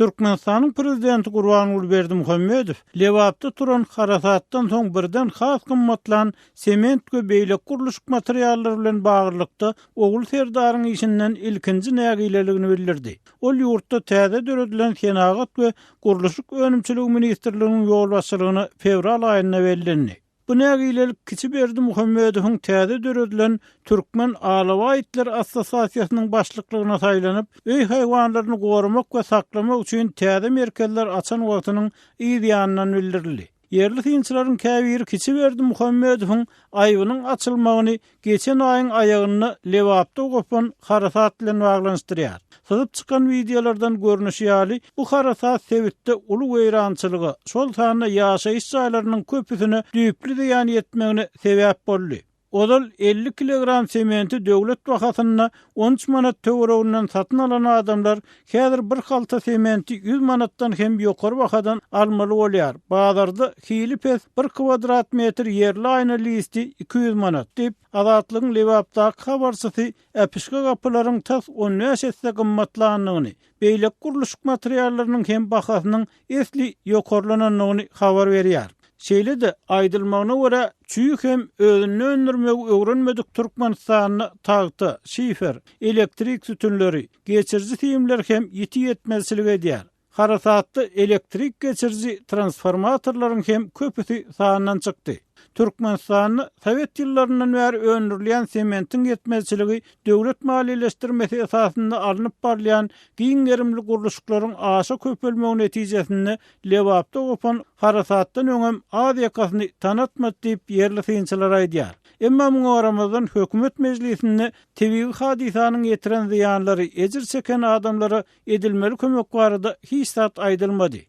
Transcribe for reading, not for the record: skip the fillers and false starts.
Türkmenistanyň prezidenti Gurbanguly Berdimuhamedow Lebapda turan harasatdan soň birden has gymmatlan sement we beýleki gurluşyk materiallary bilen baglylykda Ogul Serdaryň işinden ilkinji nägileligini bildirdi. Ol ýurtda täze döredilen Senagat we gurluşyk önümçiligi ministrliginiň ýolbaşçylygyna fewral aýynda bellendi. Bu nägilelik kiçi Berdimuhamedowyň täze döredilen Türkmen alabaý itleri assosiasiýasynyň başlyklygyna saýlanyp, öý haýwanlaryny goramak we saklamak üçin täze merkezler açan wagtynyň yz ýanyndan bildirildi. Ýerli synçylaryň käbiri kiçi Berdimuhamedowyň aýbynyň açylmagyny geçen aýyň aýagynda Lebapda gopan harasat bilen baglanyşdyrýar. Syzyp çykan wideolardan görnüşi ýaly, bu harasat sebitde uly weýrançylyga, şol sanda ýaşaýyş jaýlarynyň köpüsine düýpli zyýan ýetmegine sebäp boldy. Ozal 50 kilogram sementi döwlet bahasynda 13 manat töwereginden satyn alan adamlar häzir bir halta sementi 100 manatdan hem ýokary bahadan almaly bolýar. Bazarda hili pes bir kwadrat metr ýerli aýna listi 200 manat, diýip, Azatlygyň Lebapdaky habarçysy äpişge gapylaryň tas on bäş esse gymmatlandygyny, beýleki gurluşyk materiallarynyň hem bahasynyň esli ýokarlanandygyny habar berýär. Şeýle-de, aýdylmagyna görä, çüý hem özünde öndürmegi öwrenmedik Türkmenistanda tagta, şifer, elektrik sütünleri, geçiriji simler hem ýiti ýetmezçilik edýär. Harasatda elektrik geçiriji transformatorlaryň hem köpüsi sandan çykdy. Türkmenistanda sowet ýyllaryndan bäri öndürilýän sementiň ýetmezçiligi döwlet maliýeleşdirmesi esasynda alnyp barylýan giň gerimli gurluşyklaryň aşa köpelmegi netijesinde Lebapda gopan harasatdan öňem az ýakasyny tanatmady diýip, ýerli synçylar aýdýar. Emma muňa garamazdan, hökümet mejlisinde tebigy hadysanyň ýetiren zyýanlary, ejir çeken adamlara edilmeli kömek barada hiç zat aýdylmady.